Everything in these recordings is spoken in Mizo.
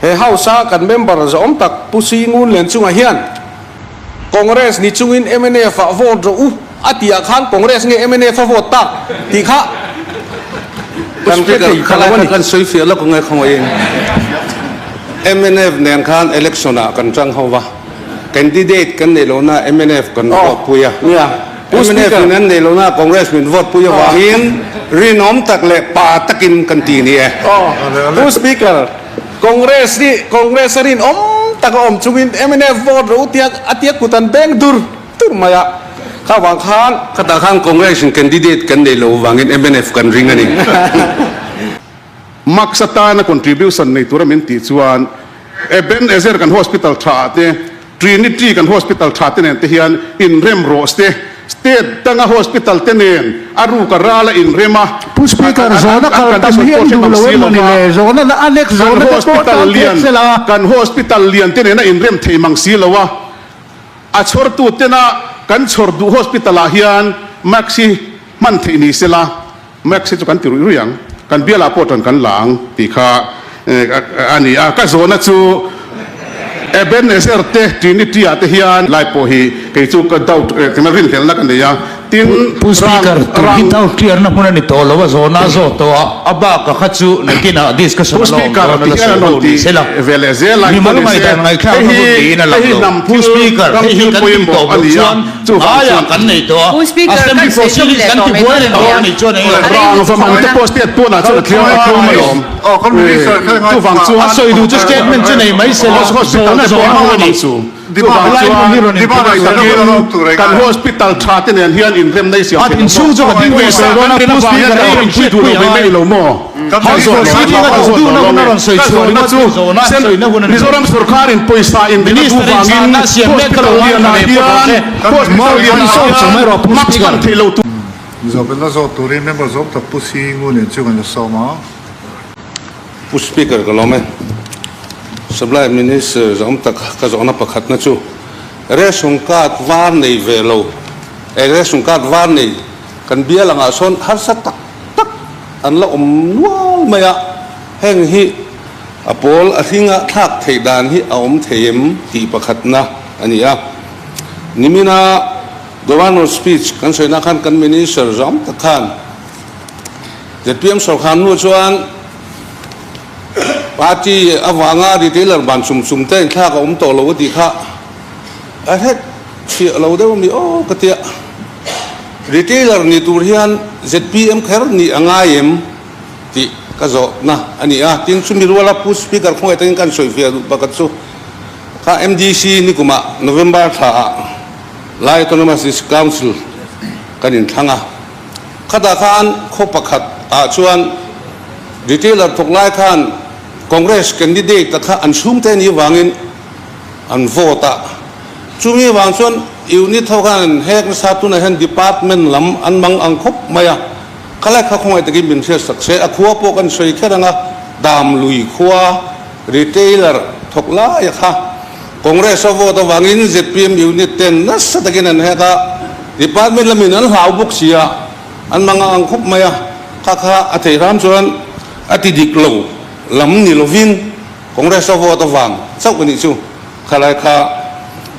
He House a kan member zawm tak Pu Si Ngun Lian chungah hian Congress ni chungin mnf ah vote rawh u a tih ah khan Congress nge mnf a vote tak tih kha kan hre thei pha lo a ni. Kan sawi fiah lawk ang e khawngaih in. Mnf nen khan election ah kan tang ho va, candidate kan neih lohna mnf kan vote pui a, mnf in an neih lohna Congress min vote pui avangin rinawm tak leh pa takin kan ti ni e. Pu Speaker, Congress nih Congress a rinawm tak a awm chungin mnf vote ro tia a tia kut an beng dur dur mai a, kha vang khan. Khatah khan Congress in candidate kan neih loh vangin mnf kan ring a ni. Max atana contribution nei tura min tih chuan Ebenezer kan hospital tha ah te, Trinity kan hospital tha te nen te hian inrem rawh se, state danga hospital te nen a ruk a ral a inrem a, Pu Speaker, zawhna kal tam hi an duh lo em mawni le? Zawhna a next zawhna te pawh tan phek se la. Kan hospital lian te nen a inrem thei mang si lo a, a chhawrtu tena kan chhawr duh hospital ah hian max hi hman theih ni se la, max hi chu kan ti ruih ruih ang, kan bialah pawh tan kan la ang tih kha a ni a, ka zawhna chu Ebenezer te Trinity ah te hian lai pawh hi kei chu ka doubt tina rinhlelhna ka nei a, tin Pu Speaker, tun hi doubt clear na hmun a ni tawh lo a, zawhna a zawh tawh a, a bak a kha chu nakinah discussion Pu a la awm Speaker dawn a ti la hian sawi an ho rawn ni ti se la, ve leh zel a, mimal engpawh ni se ngaihdan ngaihthlak hei na hi hun niin a lang hei hi lo. hnam Pu thil Speaker, ram hei hi thil kan tih pawimawh tawh a loh ni a, chuan chuvang aiah chuan kan nei tawh a, Pu Speaker, kan Assembly sawi chawp proceedings leh kan tawh ti mai buai dawn reng a dawn nia. a nih chuan eng emaw A Rang rei va man te pawh state pawnah chuan a thliam a thliam alawm. Chuvang chuan A sawi duh chu statement chu nei mai se la, hospital zawhna te pawh zawhna a a ni. ang chu. Chuvang Helai hmun hi rawn chuan takin kan hospital tha te nen hian inremna i siam A thei lo maw? inchhung chu ka ding ve Pawisa sawi kan dawn a, rin Pu avang hian Speaker kan ei rawn rawn pui duh lo hriatpui mai a mai ngai. lo maw? Ka House zawh lo proceeding a ka duh zawh duhna lo hun a nge? rawn sawi Ka chhuah zawhna ringawt chu hi zawhna Cent sawina hun a ni lo. Mizoram sorkarin pawisa inrin a duh Minister in vangin chhanna a siam mek ka lo hospital ngaithla lianah ve pawh rawh hian se. hospital lianah hian Pu mask Speaker. hman theih lo tur Zawhbelna zawh turin member zawm tak Pu Si Ngun in chu kan la sawm a. Pu Speaker ka lawm e. Supply Minister zawm tak ka zawhna pakhatna chu ration card var nei ve lo, eh ration card var nei kan bial angah sawn harsa tak tak an la awm nual mai a, heng hi a pawl a hlinga thlak theih dan hi a awm thei em tih pakhatna a ni a. Nimina Governor speech kan sawina khan kan Minister zawm tak khan zpm sawrkar hnu chuan party avanga retailer ban chum chum te inthlak a awm tawh lo a tih kha a hret chhiah lo deuh a mi aw ka tia. Retailer ni tur hian zpm kher nih a ngai em tih ka zawhna a ni a. Tin, chumi ruala Pu Speaker khawngaih takin kan sawifiah duh pakhat chu kha MDC nikumah November thlaah Lai Autonomous District Council kan inthlang a, khatah khan khaw pakhat ah chuan retailer thawk lai khan Congress candidate a kha an chhungte a nih vangin an vote a, chumi vang chuan unit ho khan an hek nasa, tunah hian department lam an mang ang khawp mai a, khalai kha khawngaih takin min hriat sak se, a khua pawh kan sawi kher ang a, Damlui khua retailer thawk lai a kha. Congress a vote avangin zpm unit ten nasa takin an hek a, department lamin an hlau bawk si a, an mang ang khawp mai a, kha kha a theih hram chuan a ti dik lo lam ni lovin Congress a vote avang chauh a nih chu khalai kha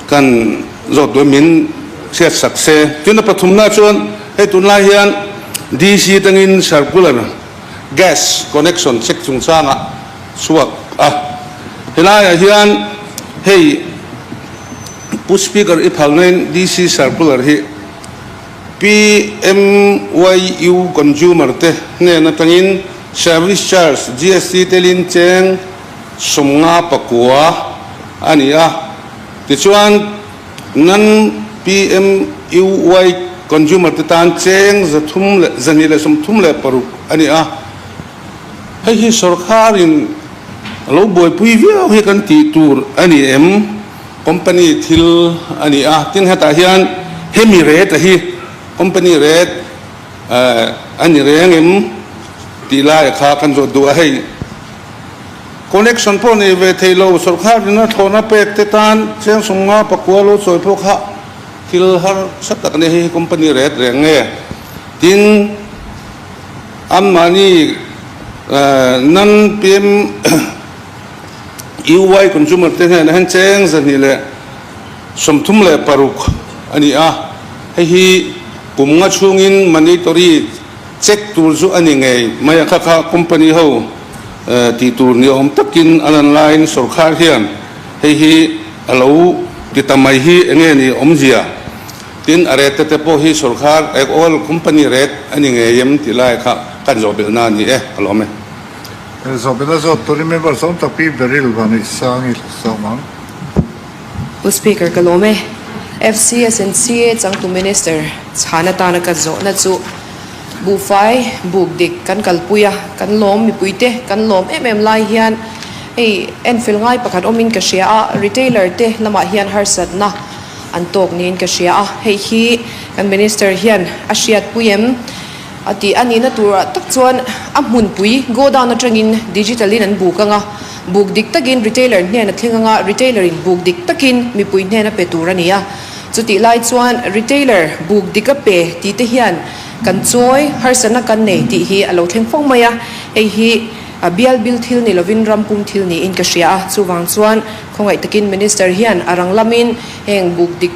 kan zawt duh min hriat sak se. Tin a pathumna chuan hei tunlai hian DC tangin circular gas connection check chungchangah chhuak a. Helaiah hian hei Pu Speaker i phalnain DC Circular hi PMYU Consumer te hnen atangin Service Charge GST telin cheng 59 a ni a. Tichuan nan PMUY Consumer te tan cheng 236 a ni a. Hei hi sawrkharin a lo buaipui viau hi kan tih tur a ni em? Company thil a ni a, tin hetah hian hemi rate a hi company rate a ni reng em tih lai kha kan zawt duh a, hei connection pawh nei ve thei lo sawrkharin a thlawhna pek te tan cheng 59 lo chawi pawh kha thil harsa tak a ni, hei hi company rate reng nge? Tin. Anmahni nan pm UY consumer te hnenah hian cheng 236 a ni a, hei hi kum nga chhungin mandatory check tur chu a ni ngei mai a, kha kha company ho tih tur ni awm takin a lan laiin sorkar hian hei hi a lo ti ta mai hi enge ni awmzia? Tin, a rate te pawh hi sorkar eg oil company rate a ni ngei em tih lai kha kan zawhbelhna a ni e, ka lawm e. Zawhbelhna zawt turin member sawm tak Pi Beryl Vanneihsangi sawm ang. Pu Speaker ka lawm e. FCSNCA changtu Minister chhan atana ka zawhna chu buhfai buk dik kan kalpui a, kan lawm mipuite kan lawm em em lai hian hei enfel ngai pakhat awmin ka hria a, retailer te lamah hian harsatna an tawk niin ka hria a, hei hi kan Minister hian a hriatpui em a tih a nihna turah tak chuan a hmunpui godown atangin digital in an buk anga, buk dik takin retailer hnen a thleng anga, retailer in buk dik takin mipui hnen a pe tur a ni a, chutih lai chuan retailer buk dik a pe tih te hian kan chawi harsatna kan nei tih hi a lo thleng fo mai a, hei hi A bial bil thil ni lovin ram pum thil niin ka hria a, chuvang chuan khawngaih takin Minister hian a rang lamin heng buk dik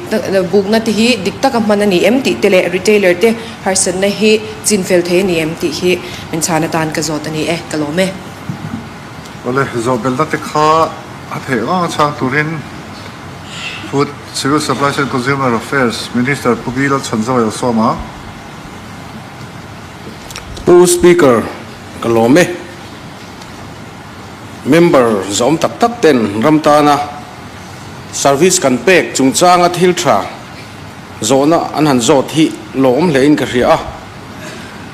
bukna te hi dik taka hman a ni em tih te leh retailer te harsatna hi chin fel thei a ni em tih hi min chhan atan ka zawt a ni e, ka lawm e. Awle, zawhbelhna te kha a theih vang a chhang turin Food, Civil Supplies and Consumer Affairs Minister Pu Bilal Chhanzawia a sawm a. Pu Speaker, Ka lawm e. Member zawm tak tak ten ram tana service kan pek chungchanga thil tha zawhna an han zawt hi lawm hlein ka hria a.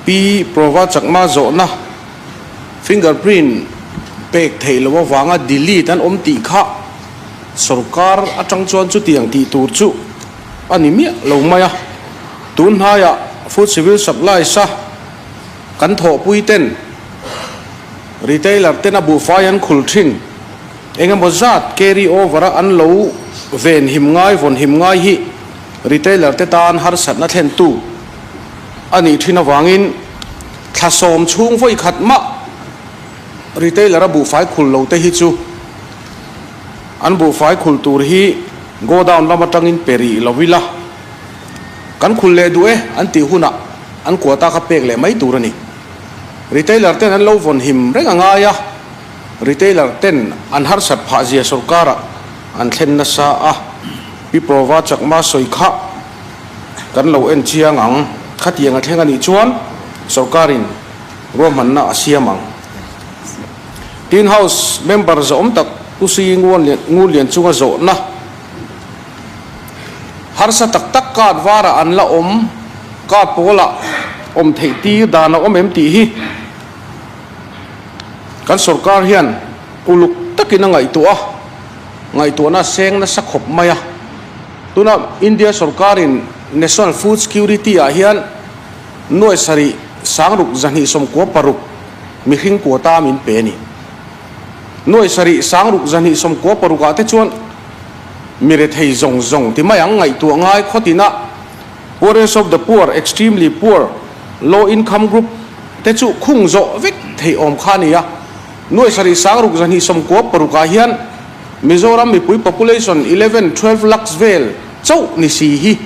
Pi Prova Chakma zawhna fingerprint pek theih loh avanga delete an awm tih kha sorkar atang chuan chutiang tih tur chu a ni miah lo mai a. Tun hnaiah Food Civil Supplies a Kan thawhpui ten retailer tena buhfai an khul thin. Eng emaw zat carry over a an lo ven him ngai, vawn him ngai hi retailer te tan harsatna thlentu a nih thin avangin thla sawm chhung vawi khat mah retailer a buhfai khul lo te hi chu an buhfai khul tur hi godown lam atangin pe rih lo ila kan khul leh duh e an tih hunah An quota kha pek leh mai tur a ni. Retailer ten an lo vawn him reng a ngai a, retailer ten an harsat phah zia sorkarah an thlen nasa a, Pi Prova Chakma sawi kha kan lo en chiang ang, khatiang a thleng a nih chuan sorkarin ruahmanna a siam ang. Tin House member zawhawm tak Pu Sui Ngunlian chunga zawhna. Harsa tak tak card varah an la awm, card pawlah awm theih tir dan a awm em tih hi kan sorkar hian uluk takin a ngaihtuah a, ngaihtuahna a seng nasa khawp mai a. Tuna India sorkarin National Food Security ah hian nuai sarih sangruk 296 mihring quota min pe a ni. Nuai sarih sangruk 296 ah te chuan Mi rethei zawng zawng ti mai ang ngaihtuah ngai khawtin a Poorest of the poor, extremely poor, low income group te chu khung zawh vek theih awm kha a ni a. Nuai sarih sangruk 296 ah hian Mizoram mipui population 11, 12 lakhs vel chauh ni si hi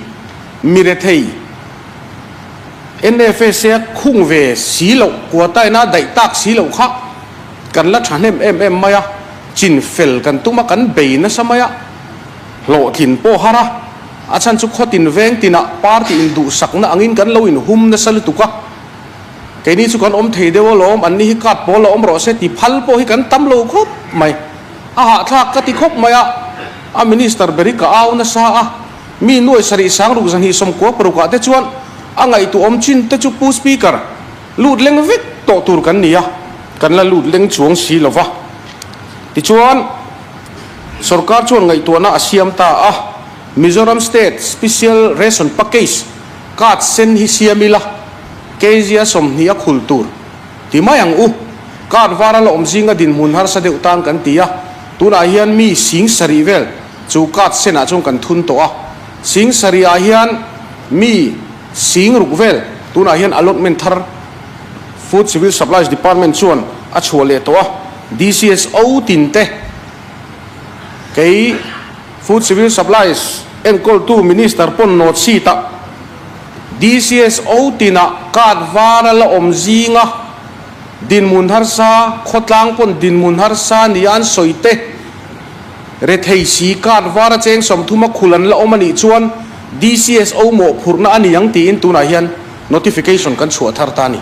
mi rethei NFSA a khung ve si loh, quota ina daih tak si loh kha kan la thahnem em em mai a. Chin fel kan tum a, kan bei nasa mai a, hlawhtlin pawh har a, a chhan chu khawtin veng tinah party induhsakna angin kan lo inhum nasa lutuk a, keini chu kan awm thei deuh alawm, anni hi card pawl a awm rawh se ti phal pawh hi kan tam lo khawp mai, a hahthlak ka ti khawp mai a, a minister ber hi ka au nasa a, mi nuai sarih sangruk 296 ah te chuan a ngaihtuahawm chin te chu Pu Speaker. Lut leng vek tawh tur kan ni a, kan la lut leng chuang si lo va. Tichuan, sorkar chuan ngaihtuahna a siam ta a, Mizoram State Special Ration Package card sen hi siam ila, kg a 20 a khul tur ti mai ang u. Card var a la awm zinga dinhmun harsa deuh tan kan ti a, tunah hian mi sing sarih vel chu card senah chuan kan thun tawh a, sing sarihah hian mi. Sing ruk vel tunah hian allotment thar Food Civil Supplies Department chuan a chhuah leh tawh a, DCSO tin te. Kei Food Civil Supplies enkawltu Minister pawn nawt seat ah DCSO tinah card var a la awm zinga dinhmun harsa, khawtlang pawn dinhmun harsa nia an sawi te, rethei si card var a cheng 30 a khul an la awm a nih chuan DCSO mawhphurhna a ni ang tiin tunah hian notification kan chhuah thar ta a ni.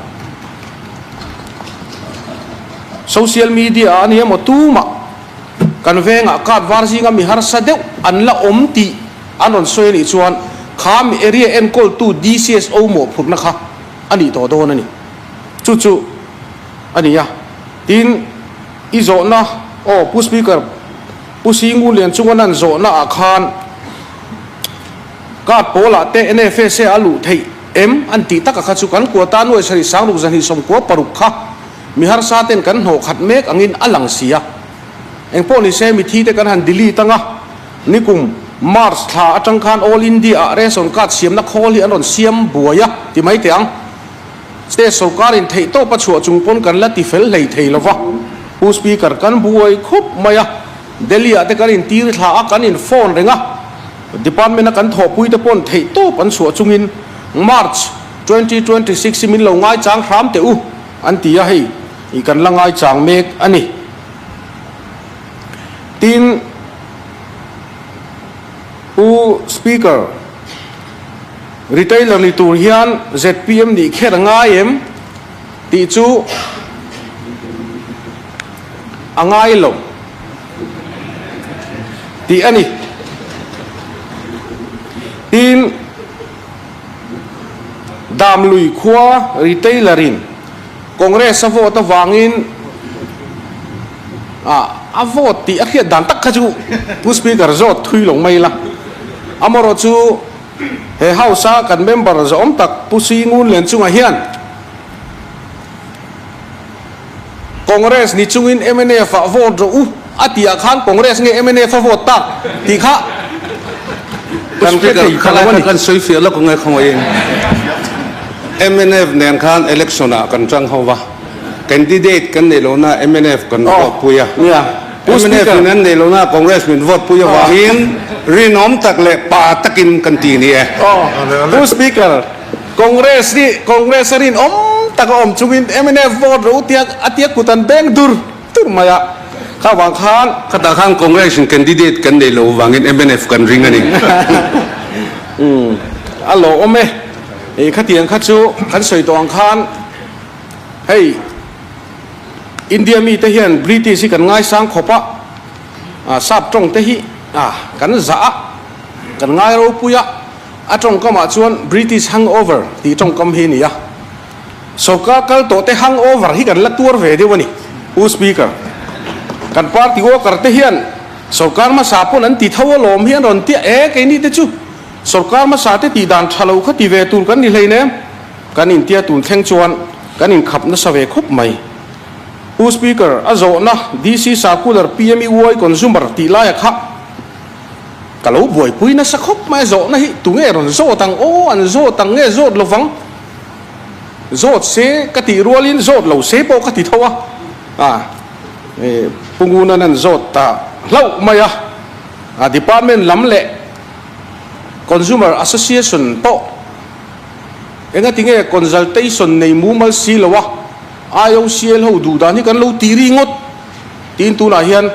Social media ah a ni emaw tumah kan vengah card var zinga mi harsa deuh an la awm tih an rawn sawi a nih chuan kha mi area enkawltu DCSO mawhphurhna kha a nih tawh dawn a ni. Chu chu a ni a. Tin, i zawhna, aw Pu Speaker, Pu Singu Lianchunga nan zawhna ah khan card pawlah te NFSA a luh theih em an tih taka kha chu kan quota nuai sarih sangruk zahnih 96 kha mi harsa ten kan hnawh khat mek angin a lang si a. Engpawh ni se mithi te kan han delete anga nikum March thla atang khan All India ah ration card siamna khawl hi an rawn siam buai a ti mai teh ang. State sorkar in theih tawp a chhuah chung pawn kan la ti fel hlei thei lova. Pu Speaker kan buai khup mai a, Delhi ah te kan in tir thla a kan in phone reng a, Department a kan thawhpui te pawn theih tawp an chhuah chungin March 2026 hi min lo ngaichang hram teh u an ti a, hei i kan la ngaichang mek a ni. Tin, Pu Speaker, Retailer ni tur hian zpm nih kher a ngai em tih chu a ngai lo tih a ni. Tin, Damlui khua retailer in Congress a vote avangin a vote tih a hriat dan tak kha chu Pu Speaker zawt thui lo mai la. Amaherawhchu He House a kan member zawm tak Pu Sui Ngun Lian chungah hian Congress ni chungin mnf ah vote rawh u a tih ah khan Congress nge mnf a vote tak tih kha kan hre thei pha lo a ni. Kan sawi fiah lawk ang e khawngaih in. Mnf nen khan election ah kan tang ho va, candidate kan neih lohna mnf kan vote pui a. Mnf in an neih lohna Congress min vote pui avangin rinawm tak leh pa takin kan ti ni e. Pu Speaker, Congress hi Congress a rinawm tak a awm chungin mnf vote ro tia a tia kut an beng dur dur mai a, kha vang khan. Khatah khan Congress in candidate kan neih loh avangin mnf kan ring a ni. A lawmawm e. Khatiang kha chu kan sawi tawh ang khan hei. India mite hian British hi kan ngaisang khawp a, sap tawng te hi kan zah a, kan ngai ropui a, a tawngkamah chuan British hangover tih tawngkam hi a ni a. Sorkar kal tawh te hangover hi kan la tuar ve deuh a ni, Pu Speaker. Kan party worker te hian sorkar hmasa pawn an ti tho alawm hi an rawn tia e, keini te chu sorkar hmasa te tih dan tha lo kha ti ve tur kan ni hleinem. Kan intia tun thleng chuan kan inkhap nasa ve khawp mai. Pu Speaker, a zawhna DC Circular PMEY Consumer tih laia kha ka lo buaipui nasa khawp mai. A zawhna hi tunge rawn zawt ang aw, an zawt ang nge zawt lovang? Zawt se ka tih rualin zawt lo se pawh ka ti tho a, a Pu Ngunan an zawt ta hlauh mai a, a department lam leh Consumer Association pawh Engati nge consultation nei mumal si lo a IOCL ho duh dan hi kan lo ti ri ngawt tiin tunah hian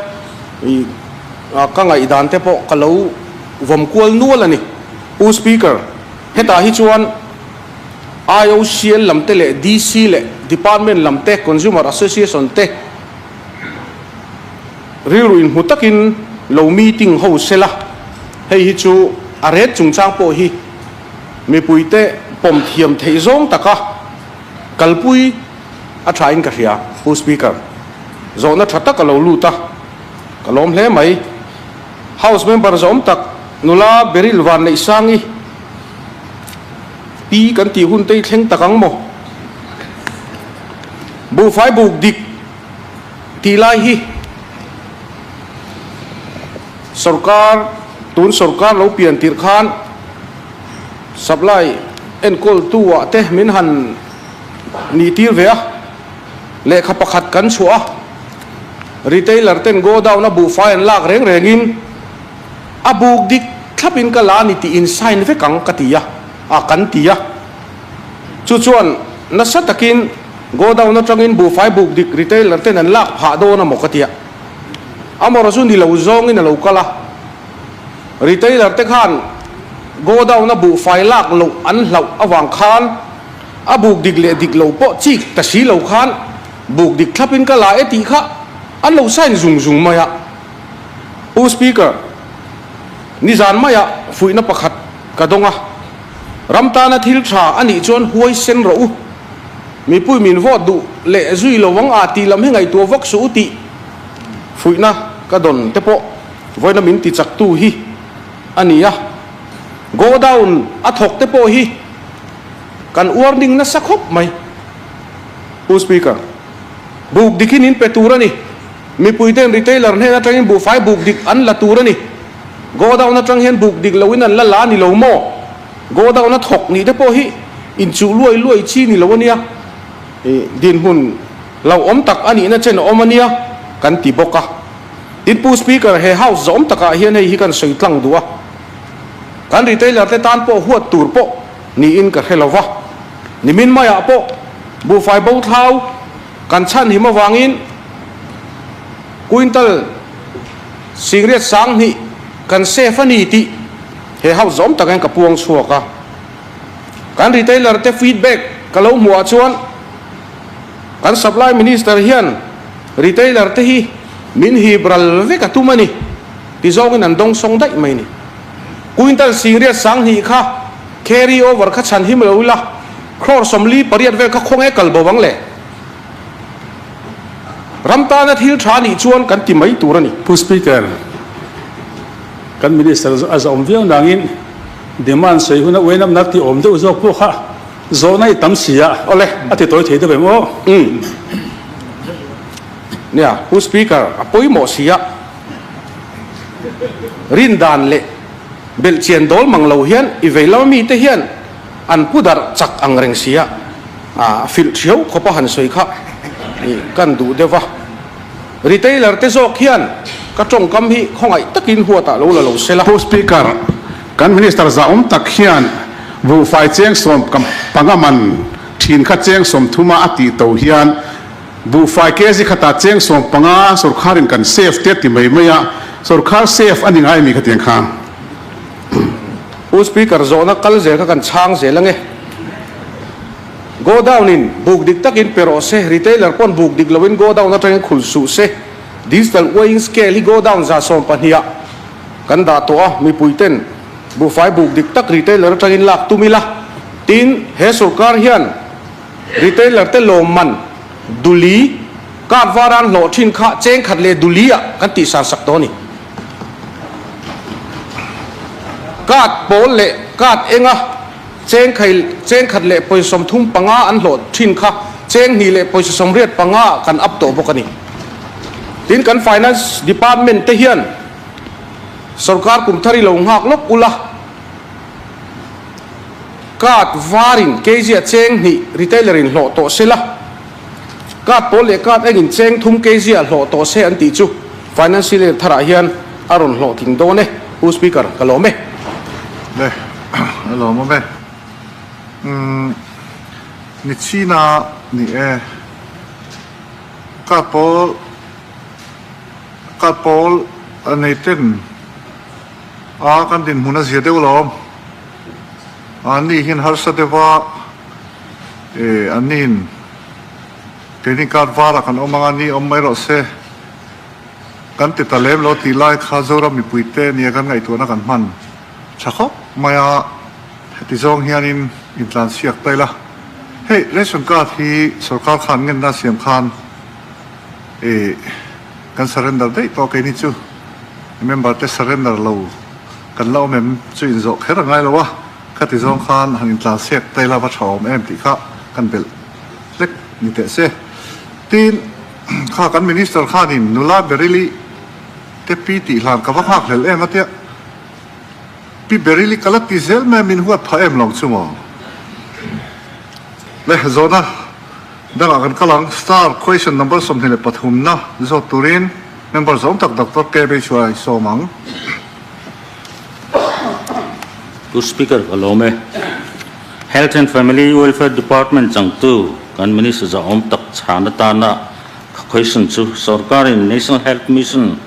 ka ngaihdan te pawh ka lo vawm kual nual a ni. Pu Speaker, hetah hi chuan IOCL lam te leh DC leh Department lam te, Consumer Association te rilru inhmu takin lo meeting ho sela, hei hi chu a ret chungchang pawh hi Mipuite pawm thiam theih zawng taka kalpui a thain ka hria, Pu Speaker. Zawhna tha tak a lo lut a, ka lawm hle mai. House member zawm tak nula Beryl Vanneihsangi pi kan tih hun te i thleng tak ang maw? Buhfai buk dik tih lai hi Sorkar, tun sorkar lo pian tirh khan supply enkawltu ah te min han nih tir ve a, lehkha pakhat kan chhuah a, retailer ten godown a buhfai an lak reng rengin. A buk dik thlapin ka la ni tih in sign vek ang ka ti a, a kan ti a. Chu chuan nasa takin godown atangin buhfai buk dik retailer ten an lak phah dawn a maw ka tia. Amarawh chu ni lo zawngin a lo kal a. Retailer te khan godown a buhfai lak loh an hlauh avang khan a buk dik leh dik lo pawh chik ta si lo khan buk dik thlapin ka la e tih kha an lo sign zung zung mai a. Pu Speaker, nizan maiah fuihna pakhat ka dawng a, ram tana thil tha a nih chuan huai sen rawh u, mipui min vote duh leh zui lo ang a tih lam hi ngaihtuah vak suh u tih fuihna ka dawn te pawh vawiina min ti chaktu hi a ni a, godown a thawk te pawh hi kan warning nasa khawp mai. Pu Speaker, buk dik hi nin pe tur a ni. Mipuite'n retailer hnen atangin buhfai buk dik an la tur a ni. Godown atang hian buk dik loin an la la a ni lo maw? Godown a thawk nih te pawh hi inchuh luai luai chi ni lo a nia. Dinhmun hlauhawm tak a nihna chen a awm a nia kan ti bawk a. Tin, Pu Speaker, he House zawm takah hian hei hi kan sawi tlang duh a. Kan retailer te tan pawh huat tur pawh niin ka hre lo va. Nimin maiah pawh buhfai bo thlau Kan chhan him avangin quintal singriat 2000 kan safe a ni tih he house zawm takin ka puang chhuak a. Kan retailer te feedback ka lo hmuh ah chuan kan supply minister hian retailer te hi min hip ral vek a tum a ni ti zawngin an dawngsawng daih mai ni. Quintal singriat 2000 kha carry over kha chhan him lo ila Crore 48 vel kha khawnge kal bo ang le? Ram tana thil tha nih chuan kan ti mai tur a ni. Pu Speaker, kan Minister a zawm viau nangin demand sawi huna uainamna ti awm deuh zawk pawh kha zawhna i tam si a, Awle. a ti tawi thei deuh em aw? Umm. Nia, Pu Speaker, a pawimawh si a, rindan leh belhchian dawl mang lo hian i vei lama mite hian An pu darh chak ang reng sia, a filh thiau khawp a han sawi kha kan duh deuh va. Retailer te zawk hian ka tawngkam hi khawngaih takin huatah lo la lo se la. Pu Speaker, kan Minister zahawm tak hian buhfai cheng 15 man thin kha cheng 30 a tih to hian buhfai kg khatah cheng 15 sorkharin kan save te ti mai mai a, sorkhar save a ni ngai mi khatiang kha. Pu Speaker zawhna kal zel kha kan chhang zel ange. Godown in buk dik takin pe rawh se, retailer pawn buk dik loin godown atangin khul suh se. Digital weighing scale hi godown 12% ah kan dah tawh a, mipui ten buhfai buk dik tak retailer atangin lak tum ila. Tin, he sorkar hian retailer te lawmman duli card varan hlawh thin kha cheng khat leh duli ah kan tihsan sak tawh a ni. Card pawl leh card enga cheng khai cheng khat leh pawisa 35 an hlawh thin kha cheng hnih leh pawisa 85 ah kan up tawh bawk a ni. Tin kan Finance Department te hian sorkar kum thar i lo nghak lawk ula card varin kg ah cheng hnih retailer in hlawh tawh sela. Card pawl leh card engin cheng thum kg ah hlawh tawh se an tih chu Financial Year tharah hian a rawn hlawhtling dawn e, Pu Speaker, ka lawm e. Le, a lawmawm e. Umm, ni china ni e. Card pawl, card pawl a nei ten a kan dinhmun a zia deuh alawm. An ni hian harsa deuha E, an niin keini kar varah kan awm anga ni awm mai rawh se, kan ti ta lem lo tih lai kha Zoram mipuite nia kan ngaihtuahna kan hman tha khawp mai a, heti zawng hianin intlansiak ta ila. Hei ration card hi sorkar khan ngenna siam khan e kan surrender daih tawh keini chu member te surrender lo kan la awm em chu inzawh kher a ngai lo a. Khati zawng khan han intlan sek ta ila va tha awm em tih kha kan belh hlek ni teh se. Tin, kha kan Minister khanin nula Berili te pi tih hlan ka va nghak hlel em a tia. Pi Berili ka la ti zel mai a, min huat phah em lo chu maw? Le, zawhna dangah kan kal ang. Star question number 23 na zawt turin member zawng tak Doctor KB Chuai sawm ang. Pu Speaker ka lawm e. Health and Family Welfare Department changtu kan Minister zahawm tak chhan atana ka question chu sorkarin National Health Mission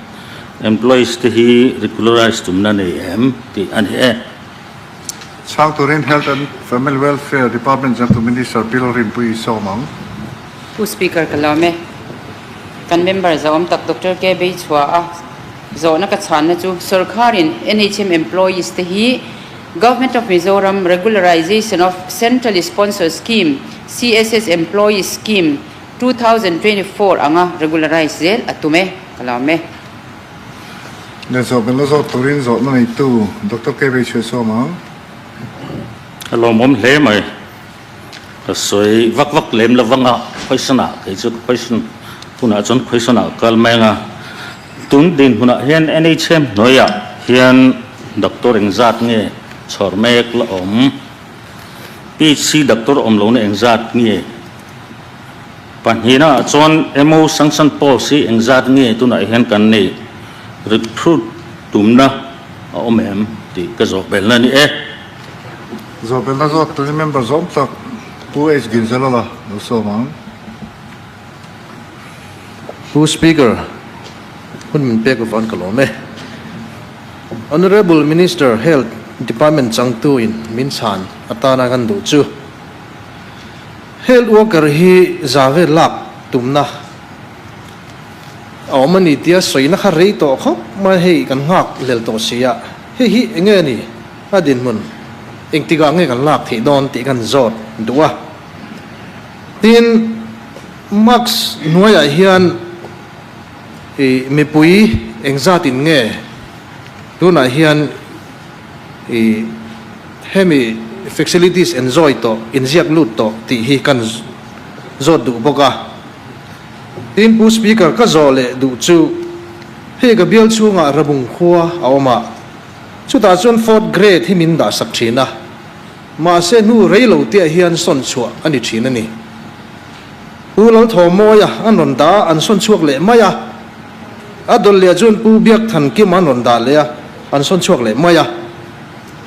employees te hi regularize tumna nei em tih a ni e. Chhang turin Health and Family Welfare Department changtu Minister Bill Rinpui sawm ang. Pu Speaker ka lawm e. Kan member zahawm tak Doctor K Beichhua a Zawhna ka chhanna chu sorkarin NHM employees te hi Government of Mizoram Regularization of Centrally Sponsored Scheme, CSS Employees Scheme, 2024 anga regularize zel a tum e, ka lawm e. Le zawhbelna zawh turin zawhna neitu Doctor KB Chhuihsawm ang. Ka lawmawm hle mai. Ka sawi vak vak lem lo vanga question ah kei chu question hunah chuan question ah kal mai anga tun dinhmunah hian NHM hnuaiah hian doctor engzat nge chhawr mek la awm PHC doctor awm lohna engzat nge pahnihna ah chuan MO sanction post hi engzat nge tunah hian kan nei recruit tumna a awm em tih ka zawh belna a ni e. Zawhbelna zawk turin member zawm tak Pu H. Ginzalala lo sawm ang. Pu Speaker, hun min pek avang ka lawm e. Honourable Minister Health Department changtu in min chhan atana kan duh chu Health Worker hi za vel lak tumna a awm a ni tia sawina kha rei tawh khawp mai hei kan nghak lel tawh si a, hei hi enge a ni? A dinhmun engtikah nge kan lak theih dawn tih kan zawt duh a. Tin, Max hnuaiah hian i mipui engzatin nge tunah hian i hemi facilities enjoy tawh, inziak lut tawh tih hi kan zawt duh bawk a. Tin, Pu Speaker ka zawh leh duh chu hei ka bial chhungah Rabung khua a awm a. Chutah chuan fourth grade hi min dahsak thin a, mahse hnu rei lo tiah hian sawn chhuah a ni thin a ni. Pu Lalthawmawia an rawn dah a, an sawn chhuak leh mai a. A dawlh leh chuan Pu Biakthankima an rawn dah leh a, an sawn chhuak leh mai a.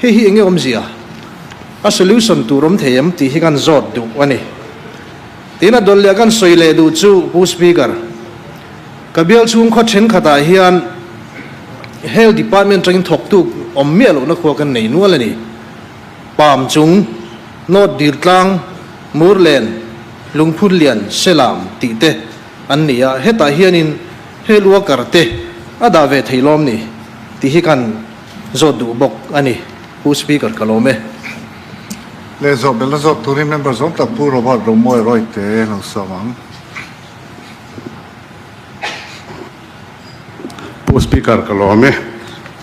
Hei hi enge awmzia? A solution tur awm thei em tih hi kan zawt duh a ni. Tin a dawlh leh kan sawi leh duh chu Pu Speaker, Ka bial chhung khaw thenkhatah hian Health Department atangin thawktu awm miah lohna khua kan nei nual a ni. Pam chung, North Dirtlang, Murlen, Lungphunlian, Selam tih te an ni a, hetah hianin Health Worker te a dah ve thei lawm ni tih hi kan zawt duh bawk a ni. Pu Speaker ka lawm e. Leh zawh belna zawt turin member zawng tak Pu Robert Romawi Rawite lo sawm ang. Pu Speaker ka lawm e,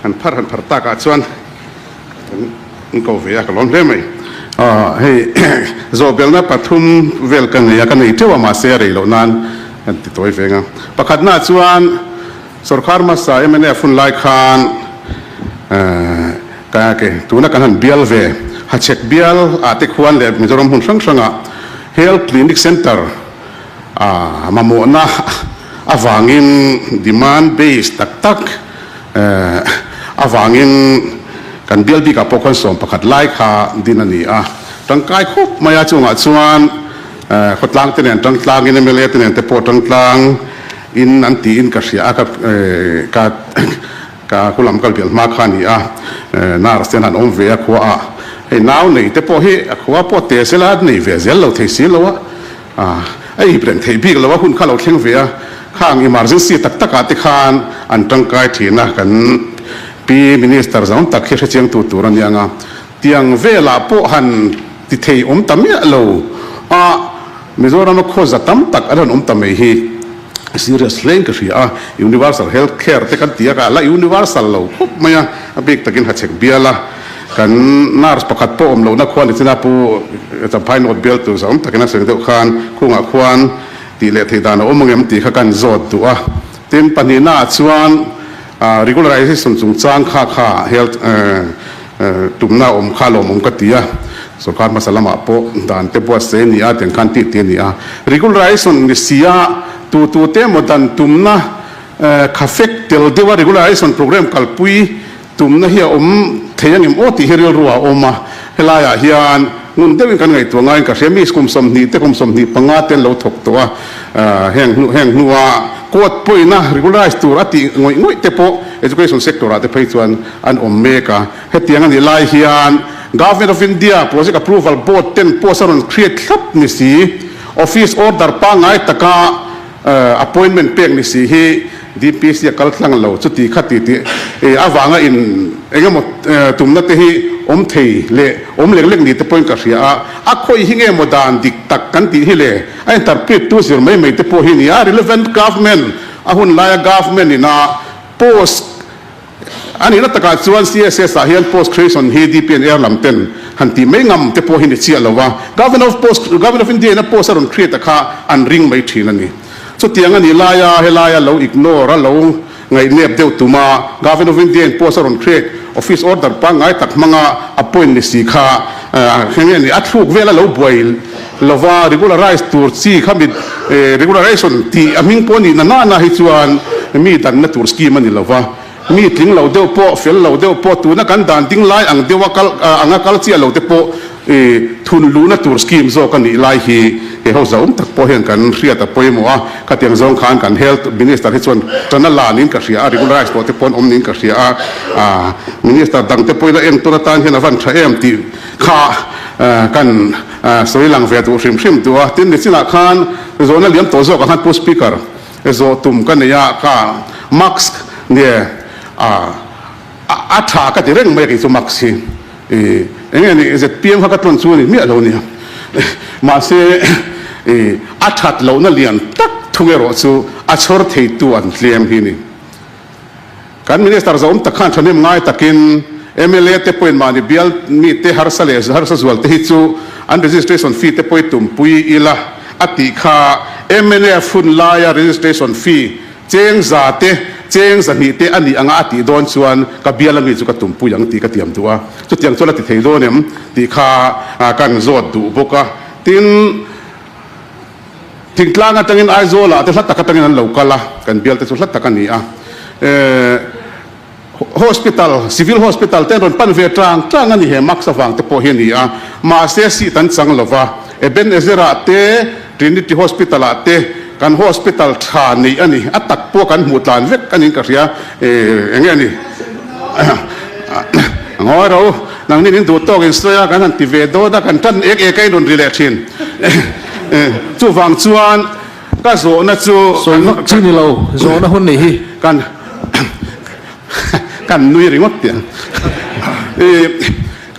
han phar han phar tak ah chuan kan ko ve a ka lawm hle mai. Hei zawhbelna pathum vel ka nei a, ka nei teuh a mahse a rei loh nan kan ti tawi veng a. Pakhatna chuan sorkar hmasa mnf hun lai khan ka ke tuna kan han bial ve Hachhek bial ah te khuan leh Mizoram hmun hrang hrangah Health Clinic Centre A mamawhna avangin demand base tak tak avangin kan bial bikah pawh khuan 11 lai kha din a ni a. Tangkai khawp mai a, chungah chuan khawtlang te nen tangtlangin mla te nen te pawh tangtlang in an tiin ka hria a, ka ka ka khulam kal bial hma kha a ni a, nurse te an han awm ve a khua ah hei nau nei te pawh hi a khua pawh te sela nei ve zel lo thei si lo a. A ip reng theih bik lo a, hun kha lo thleng ve a, khang emergency tak tak ah te khan an tangkai thin a, kan Pi Minister zawng tak hi hrechiang tu tur a nia nga, tiang velah pawh han ti thei awm ta miah lo a, Mizoram a khawza tam tak an rawn awm ta mai hi serious hlein ka hria a, Universal Health Care te kan ti a, ka la universal lo khawp mai a, a bik takin hachhek bial a. Kan nurse pakhat pawh awm lohna khuan ni china Pu Champhai North bial tur zawng takin a sawi deuh khan khungah khuan tih leh theih dan a awm angem tih kha kan zawt duh a. Tin, pahnihna ah chuan regularization chungchang kha kha health tumna awm kha lawmawm ka ti a. Sorkar hmasa lamah pawh dan te buatsaih a ni a, tiang khan tih tih a ni a. Regularization ni si a, tu tu te emaw dan tumna kha fek tel deuha regularization program kalpui tumna hi a awm. thei a ngem aw tih hi rilru ah a awm a, helaiah hian ngun deuhin kan ngaihtuah ngaiin ka hria, mi kum 20 te kum 25 te an lo thawk tawh a, heng hnu heng hnua court pawina regularize tur a tih ngawih ngawih te pawh education sector ah te phei chuan an awm mek a, hetiang a nih lai hian Government of India Project Approval Board ten post a rawn create thlap ni si, office order pangngai taka Appointment pek ni si hi DPC a kal tlang lo chuti kha ti tih avanga in eng emaw tumna te hi awm thei leh awm lek lek ni te pawhin ka hria a, a khawi hi nge maw dan dik tak kan tih hi le a interpret tu zir mai mai te pawh hi ni a, relevant government a hun laia government ina post A nihna takah chuan CSS ah hian post creation hi DPNR lam ten han tih mai ngam te pawh hi ni chiah lo a, Governor of Post, Governor of India in a post a rawn create a kha an ring mai thin a ni. Chutiang a nih laia helaia lo ignore a lo ngaihnep deuh tum a, Governor of India in post a rawn create, office order pangngai tak hmanga appoint ni si kha heng nge ni a thluk vel a lo buai lova regularize tur chi kha mi regularization tih a hming pawh a nih na nana hi chuan mi danna tur scheme a ni lova. Mi tling lo deuh pawh, fel lo deuh pawh, tuna kan dan ding lai ang deuha kal anga kal chiah lo te pawh thun luhna tur scheme zawk a nih lai hi he ho zauhawm tak pawh hian kan hriat a pawimawh a. Khatiang zawng khan kan Health Minister hi chuan ṭan a la niin ka hria a, regularize tawh te pawh an awm niin ka hria a, Minister dang te pawhin a enkawl atan hian a van ṭha em tih kha kan sawi lang ve duh hrim hrim duh a. Tin, nichinah khan zawhna liam tawh zawkah khan Pu Speaker, Zawh tum ka nei a, ka mask nge a a tha ka ti reng mai a kei chu mask hi i eng nge ni zpm kha ka tlawn chu a ni miah lo nia mahse i a that lohna lian tak thung erawh chu a chhawr theitu an tlem hi ni. Kan Minister zawm tak khan thahnem ngai takin mla te pawhin mahni bial mite harsa leh harsa zual te hi chu an registration fee te pawh i tumpui ila a tih kha mnf hun laia registration fee cheng za te cheng zahnih te a nih anga a tih dawn chuan ka bial ami chu ka tumpui ang tih ka tiam duh a, chutiang chuan a ti thei dawn em tih kha kan zawt duh bawk a. Tin. Thingtlang atangin Aizawlah te hla tak atangin an lo kal a, kan bial te chu hla tak a ni a. Hospital, Civil Hospital te an rawn pan ve tlang tlang a ni he mask avang te pawh hi a ni a. Mahse seat an chang lo va, Ebenezer-ah te, Trinity Hospital-ah te kan hospital tha neih a ni. A tak pawh kan hmuh tlan vek a niin ka hria. Eng nge a ni? Ngawi ro, nangnin in duh tawk in sawi a, kan han ti ve dawn a, kan tan ek ek a in rawn ri leh thin. Chuvang chuan ka zawhna chu Sawi vak chi ni lo, zawhna hun nih hi. Kan kan nui ringawt tih ang.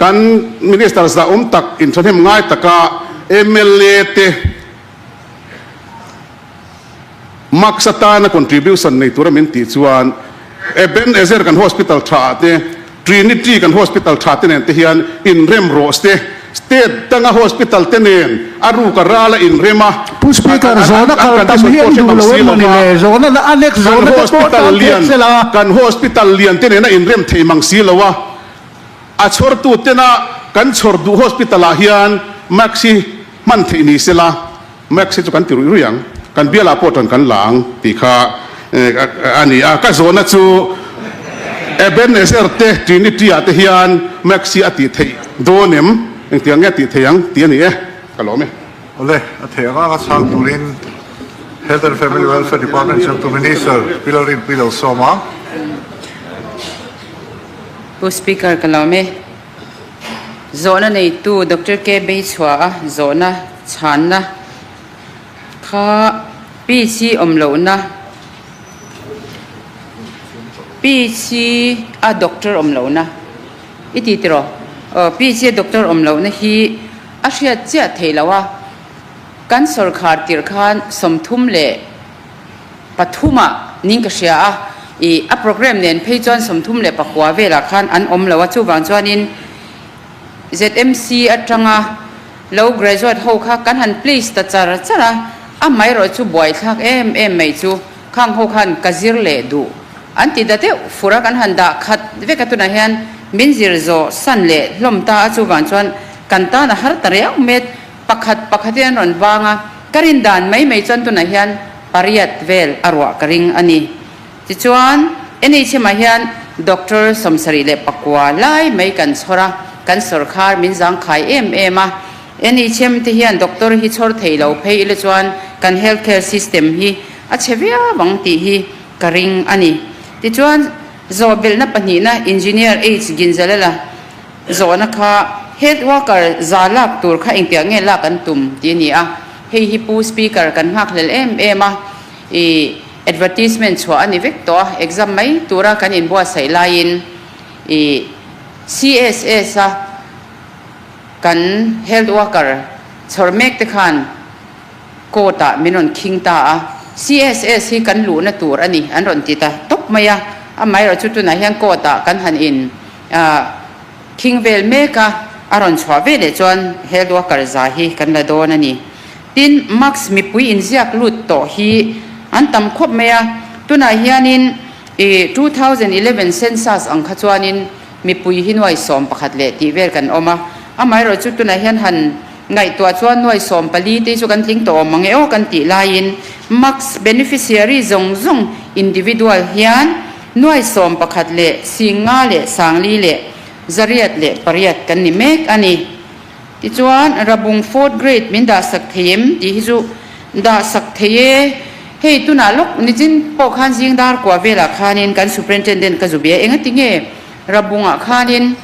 Kan Minister zahawm tak inthahnem ngai taka mla te Max atana contribution nei tura min tih chuan Ebenezer kan hospital tha ah te, Trinity kan hospital tha te nen te hian inrem rawh se, state danga hospital te nen a ruk a ral a inrem a, Pu Speaker, zawhna an kal tam condition hi pawh an hre duh mang lo si em lo mawni va, le? Zawhna a next kan zawhna te pawh hospital tan lian phek sela. kan hospital lian te nen a inrem thei mang si lo a, a chhawrtu tena kan chhawr duh hospital ah hian max hi hman theih ni sela. Max hi chu kan ti ruih ruih ang, kan bialah pawh tan kan la ang tih kha a ni a. Ka zawhna chu Ebenezer te Trinity ah te hian Max hi a tih theih dawn em? Engtiang nge a tih theih ang tih a ni e, ka lawm e. Awle, a theih anga ka chhang turin Health and Family Welfare Department chhungtu Minister Pi Lalrinpuii lo sawm ang. Pu Speaker ka lawm e. Zawhna neitu Doctor K. Beichhuaha zawhna chhanna kha PC awm lohna PC a doctor awm lohna i ti tiraw? Aw PC a doctor awm lohna hi a hriat chiah theih loh a, kan sawrkhar tirh khan 34 ah ning ka hria a, ih a programme nen phei chuan 39 velah khan an awm lo a, chuvang chuanin ZMC atanga lo graduate ho kha kan han place ta char char a, amaherawh chu buaithlak em em mai chu khang ho khan ka zir leh duh an ti ta deuh fur a, kan han dah khat vek a, tunah hian min zir zawh san leh hlawm ta a, chuvang chuan kan tan a har ta riau met. Pakhat pakhat hi an rawn vang a, ka rin dan mai mai chuan tunah hian pariat vel a ruah ka ring a ni. Tichuan. NHM ah hian Doctor 74 lai mai kan chhawr a, kan sawrkhar min zangkhai em em a. NHM te hian doctor hi chhawr thei lo phei ila chuan kan health care system hi a chhe viau ang tih hi ka ring a ni. Tichuan, zawhbelhna pahnihna Engineer H Ginzalala zawhna kha health worker za lak tur kha engtiah nge lak an tum tih a ni a. Hei hi Pu Speaker kan nghakhlel em em a, ih advertisement chhuah a ni vek tawh a, exam mai tura kan inbuatsaih laiin ih CSS a Kan health worker chhawr mek te khan court ah min rawn khing ta a, CSS hi kan luhna tur a ni an rawn ti ta tawp mai a, amaherawh chu tunah hian court ah kan han in khing vel mek a, a rawn chhuah ve leh chuan health worker za hi kan la dawn a ni. Tin, mask mipui inziak lut tawh hi an tam khawp mai a, tunah hianin 2011 census ang kha chuanin Mipui hi nuai 11 leh tih vel kan awm a, amaherawh chu tunah hian han ngaihtuah chuan nuai 14 te hi chu kan tling tawh awm ang e aw kan tih laiin Max beneficiary zawng zawng individual hian nuai 11 leh 50 leh 40 leh 108 kan ni mek a ni. Tichuan Rabung fourth grade min dah sak thei em tih hi chu dah sak thei e. Hei tunah lawk nichin pawh khan zing dar kua velah khanin kan superintendent ka zu bia engati nge Rabungah khanin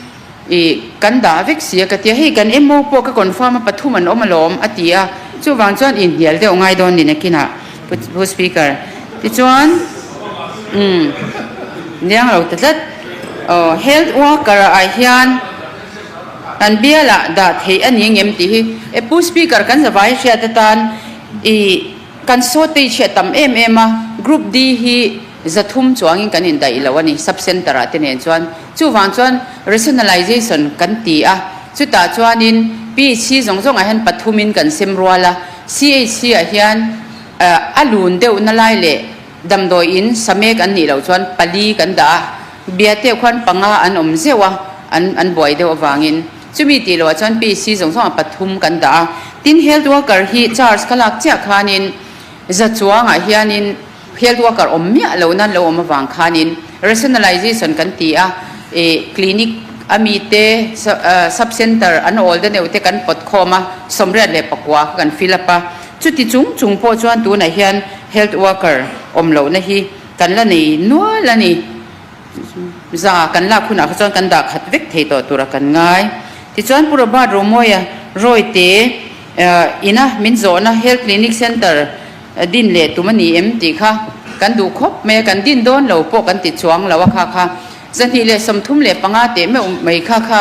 ih kan dah vek si a ka ti a, hei kan MO pawh ka confirm a pathum an awm alawm a ti a, chuvang chuan inhnial deuh ngai dawn ni nakinah Pu Speaker. Tichuan umm niang lo ta tlat aw health worker ah hian Kan bialah dah theih a ni ngem tih hi e Pu Speaker kan zavai hriat atan i kan shortage hi a tam em em a, Group D hi 300 chuangin kan indaih lo a ni Sub Centre ah te nen chuan. Chuvang chuan rationalization kan ti a, chutah chuanin PHC zawng zawngah hian pathumin kan sem rual a, CHC ah hian a lun deuhna lai leh Damdawi in samek an nih loh chuan pali kan dah a, Biate khuan panga an awm zeuh a, an an buai deuh avangin. Chumi tih loh ah chuan PC zawng zawng ah pathum kan dah a. Tin health worker hi charge ka lak chiah khanin za chuangah hianin health worker awm miah lo nan lo awm avang khanin rationalization kan ti a, ih clinic a mi te sub center an awl de neuh te kan pawt khawm a, 84 kha kan fill up a. Chuti chung chung pawh chuan tunah hian Health worker awm lohna hi kan la nei nual a ni. Za kan lak hunah kha chuan kan dah khat vek thei tawh tura kan ngai. Tichuan Pu Robert Romawia Rawite ina min zawhna Health Clinic Centre din leh tum a ni em tih kha kan duh khawp mai a, kan din dawn lo pawh kan ti chuang lo a kha kha. 235 teh meuh mai kha kha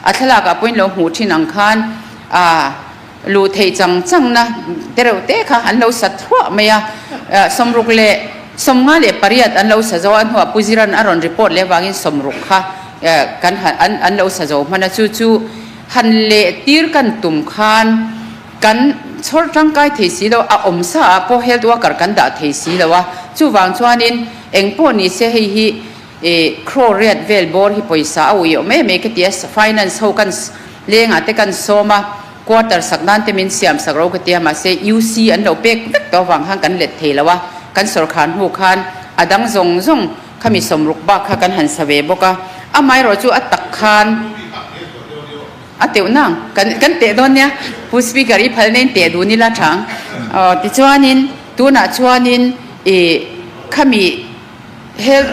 a thlalakah pawhin lo hmuh thin ang khan a. Luh theih chang changna te reuh te kha an lo sa thluah mai a, 68 an lo sa zo a, hnuah Pu Ziran a rawn report leh avangin 60 kha kan han an an lo sa zo hman a, chu chu han leh tir kan tum khan kan chhawr tangkai thei si lo, a awm sa ah pawh health worker kan dah thei si lo a, chuvang chuanin eng pawh ni se hei hi crore riat vel bawr hi pawisa a ui awm em em ka ti a, finance ho kan lengah te kan sawm a, Quarter sak nan te min siam sak ro ka tia mahse UC an lo pek vek tawh avang khan kan let thei lo a, kan sawrkhar hnu khan a dang zawng zawng khami 60 bak kha kan han sa ve bawk a, amaherawh chu a tak khan a teuh nang kan kan teh dawn nia Pu Speaker i phal nen teh dun ila thang aw tichuanin tunah chuanin ih khami Health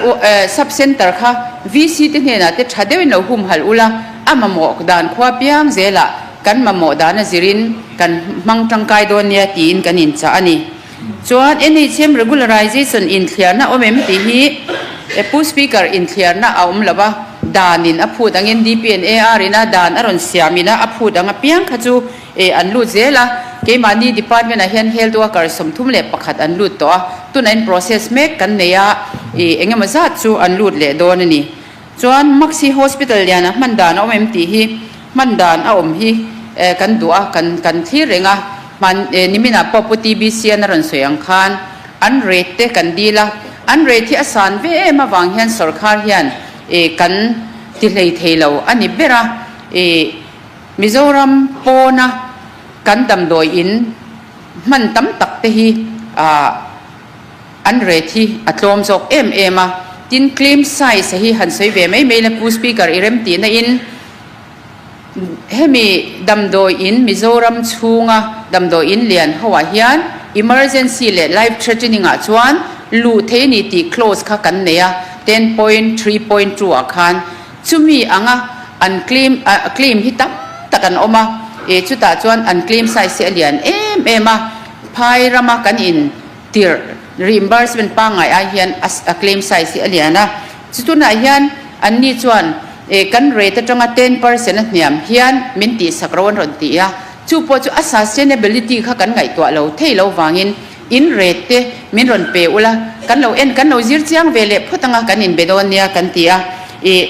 Sub Centre kha VC te hnenah te tha deuhin lo humhalh ula, a mamawh dan khua piang zelah kan mamawh dan a zirin kan hmang tangkai dawn nia tiin kan inchah a ni. Chuan NHM Regularization inthliarna awm em tih hi Pu Speaker inthliarna a awm lo a, danin a phut angin DPNAR ina dan a rawn siam ina a phut ang apiang kha chu E an lut zel a, keimahni department ah hian health worker 31 an lut tawh a, tunah in process mek kan nei a, e engemaw zat chu an lut leh dawn a ni. Chuan Maxi Hospital lian ah hman dan a awm em tih hi hman dan a awm hi e kan duh a, kan kan thlir reng a, hman e nimin ah pawh Pu TBC an a rawn sawi ang khan an rate te kan dil a, an rate hi a san ve em avang hian sawrkhar hian e kan ti hlei thei lo a ni ber a, e. Mizoram pawna kan damdawi in hman tam tak te hi an rate hi a tlawm zawk em em a. Tin, claim size a hi han sawi ve mai mai la Pu Speaker i rem tihna in hemi damdawi in Mizoram chhunga damdawi in lian ho ah hian emergency leh life threatening ah chuan luh thei a ni tih clause kha kan nei a, 10.3.2 ah khan. Chumi anga an claim claim hi tam tak an awm a, e chutah chuan an claim size hi a lian em em a, phai rama kan in tirh reimbursement pangngai ai hian a claim size hi a lian a, chu tunah hian anni chuan e kan rate atanga 10% a hniam hian min tihsak ro an rawn ti a, chu pawh chu a sustainability kha kan ngaihtuah lo thei lo vangin in rate te min rawn pe ula, kan lo en kan lo zir chiang ve leh phawt anga kan inbe dawn nia kan ti a, ih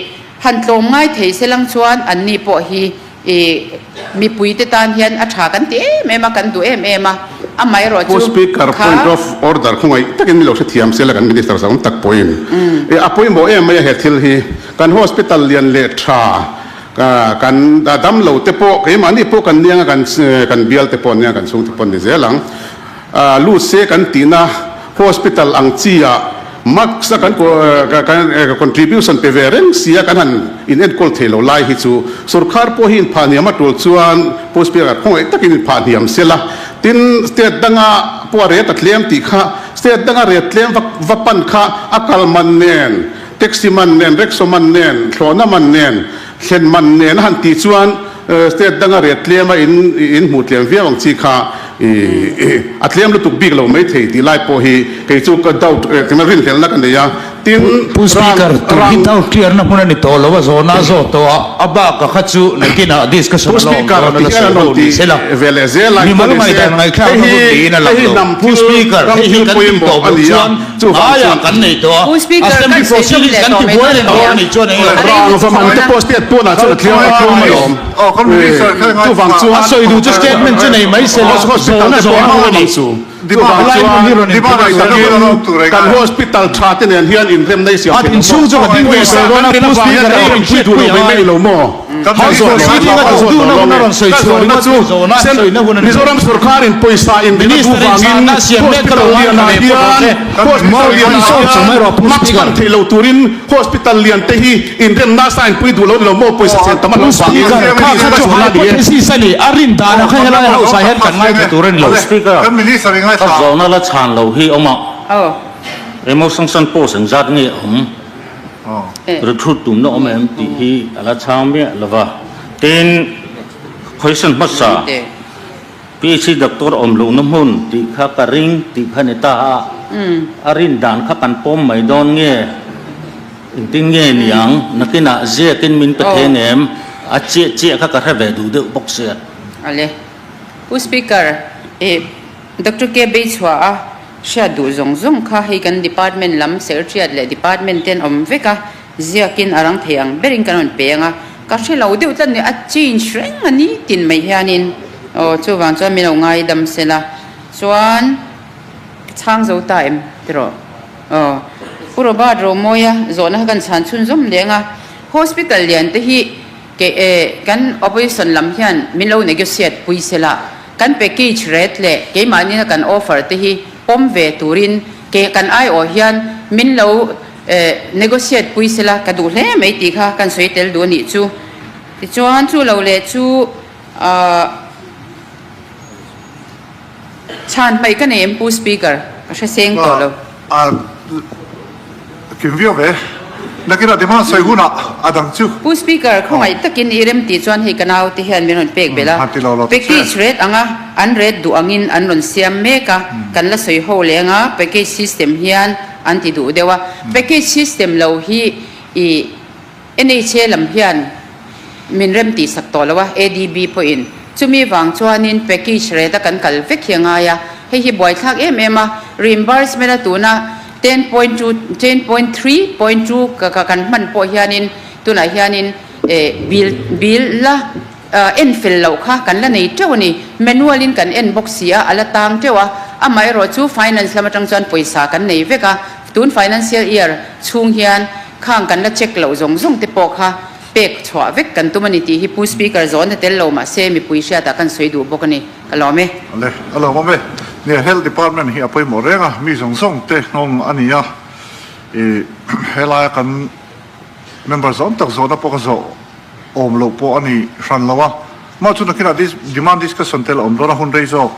han tlawm ngai thei se lang chuan anni pawh hi ih mipui te tan hian a tha kan ti em em a, kan duh em em a, amaherawh Pu chu Speaker, kha. point of order khawngaih takin min lo hrethiam se la kan Minister zawng tak pawhin ih a pawimawh em mai a he thil hi kan hospital lian leh tha Kan dam lo te pawh keimahni pawh kan niang a, kan bial te pawh an niang a, kan chhung te pawh an ni zel ang. Lut se kan tihna hospital ang chi ah max a kan contribution pe ve reng si a kan han in enkawl thei lo lai hi chu sorkar pawh hi inphah hniam a tul chuan Pu Speaker khawngaih takin inphah hniam se la. Tin, state danga pawh a ret a tlem tih kha state danga ret tlem va pan kha a kal man nen Taxi man nen, rickshaw man nen, thlawhna man nen, thlen man nen a han tih chuan state danga ret tlem a in in hmuh tlem viau ang chi kha a tlem lutuk bik lo mai thei tih lai pawh hi kei chu ka doubt tina rinhlelhna ka nei a. Tin, Pu Speaker, tun hi doubt clear na hmun a ni tawh lo a, zawhna a zawh tawh a, a bak a kha chu nakinah discussion Pu a la awm Speaker, dawn a ti la hian sawi an ho rawn ni ti se la. ve leh zel a, Mimal engpawh ni se, ngaihdan ngaihthlakna hei hun hi niin a lang hei hi lo. hnam Pu thil, Speaker, ram hei hi thil kan tih pawimawh tawh a loh ni a, chuan chuvang aia chuan kan nei tawh a, Pu Speaker, kan Assembly sawi chawp proceedings leh kan tawh ti mai buai dawn reng dawn nia. a nih chuan eng nge A Rang rei va man te pawh state pawnah chuan a thleng a thleng mai awm. Aw, kan minister kha ngai Chuvang thla. chuan A sawi duh chu statement chu nei mai se la, hospital zawhna te pawh zawhna a hun a awm ni. ang chu. Chuvang Lai hmun hi rawn chuan inpawh takin kan hospital tha te nen hian inremna i siam A thei lo maw? inchhung chu ka ding ve Pawisa sawi dawn a, kan Pu rin avang Speaker hian ei kan rawn rawn pui hriat duh pui lo mai angai. mai lo maw? House proceeding a duh duhna hun a rawn sawi Ka chhuah zawhna ringawt chu hi zawhna sawina hun a ni lo. Mizoram sorkarin pawisa inrin a duh Minister in vangin chhanna a siam mek ka hospital lo lianah ngaithla ve pawh rawh hian se. hospital lianah hian mask hman theih lo turin hospital lian te hi inremna sign pui duh lo ni lo maw pawisa chen tam a Pu lo vangin Speaker, kha kha chu hypothesis a ni. A rin danah kha helai house ah hian kan ngaithla tur a ni lo. Speaker, ka zawhna la chhan lo hi awm a, Emotion San post engzat nge awm? Recruit tumna awm em tih hi a la chhang miah lo va. Tin, question hmasa, PHC doctor awm lohna hmun tih kha ka ring tih kha ni ta a, a rin dan kha kan pawm mai dawn nge, engtin nge niang, nakinah ziakin min pe thei ngem, a chiah chiah kha ka hre ve duh deuh bawk sia. Ale. Pu Speaker, eh Doctor K. Beichhuah a Hriat duh zawng zawng kha hei kan department lam secretariat leh department te an awm vek a, ziakin a rang thei ang berin kan rawn pe ang a, ka hre lo deuh tlat ni, a change reng a ni tin mai hianin aw chuvang chuan min lo ngaidam se la chuan ka chhang zo ta em tiraw aw Pu Robert Romawia zawhna kha kan chhan chhunzawm leng a, hospital lian te hi Ke e, kan opposition lam hian min lo negotiate pui se la, kan package rate leh keimahni na kan offer te hi pawm ve turin ke kan aiawh hian min lo negotiate pui se la ka duh hle mai tih kha kan sawi tel duh a nih chu. Tichuan chu lo leh chu ahh chhan hmaih ka nei em Pu Speaker? Ka hre seng tawh lo. Kim viau ve. Nakinah demand sawi hunah a dang chu. Pu Speaker, khawngaih takin i rem tih chuan hei ka naute hian min rawn pek belh a. Package rate anga an rate duh angin an rawn siam mek a, kan la sawi ho leng a, package system hian an ti duh deuh a. Package system lo hi i NHA lam hian min rem tih sak tawh lo a, ADB pawhin. Chumi vang chuanin package rate a kan kal vek hi a ngai a, hei hi buaithlak em em a, reimbursement a tuna 10.2, 10.3.2 ka kan hman pawh hianin tunah hianin bill bill la en fel loh kha kan la nei teuh a ni. Manual in kan en bawk si a, a la tang teuh a, amaherawh chu finance lam atang chuan pawisa kan nei vek a, tun financial year chhung hian khang kan la check loh zawng zawng te pawh kha pek chhuah vek kan tum a ni tih hi Pu Speaker zawn a tel lo mahse mipui hriatah kan sawi duh bawk a ni. Ka lawm e. Ale, a lawm awm e. Nia, Health Department hi a pawimawh reng a, mi zawng zawng te nghawng a ni a. I helaia kan member zawm tak zawhna pawh ka zawh awm loh pawh a ni hran lo a. Mah chu nakinah demand discussion te la awm dawn a, hun rei zawk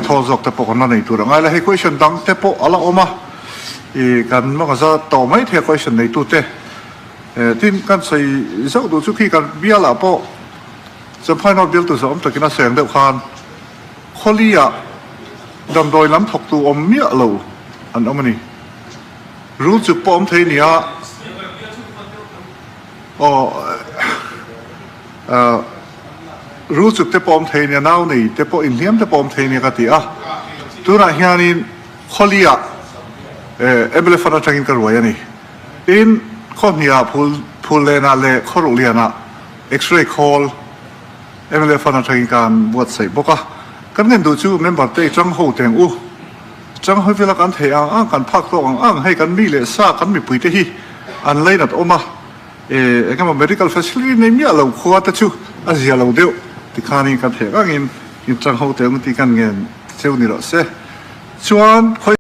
thawl zawk te pawh kan la nei tur a ngai la. Hei question dang te pawh a la awm a, i kan mawngza tawh mai thei a question neitute. Tin, kan sawi zauh duh chu khi kan bialah pawh Champhai North bialtu zawh awm takin a seng deuh khan Khawliah damdawi lam thawktu awm miah lo an awm a ni. Rul chuk pawh awm thei a ni a. Aw, rul chuk te pawh awm thei a ni a, nau nei te pawh inhliam te pawh awm thei a ni a ka ti a. Tunah hianin Khawliah mla fund atangin ka ruai a ni. Tin, Khawhniah Phul Phullenah leh Khawruhlianah X-ray khawl mla fund atangin kan buatsaih bawk a. Kan ngen duh chu member te i chang ho teng u. Chang hawi vela kan theih ang ang, kan phak tawk ang ang, hei kan mi leh sa, kan mipui te hi an lainat awm a, e engemaw medical facility nei miah lo khua te chu a zia lo deuh tikhanin kan theih ang angin in chang ho teng tih kan ngen cheu ni rawh se. Chuan khawi.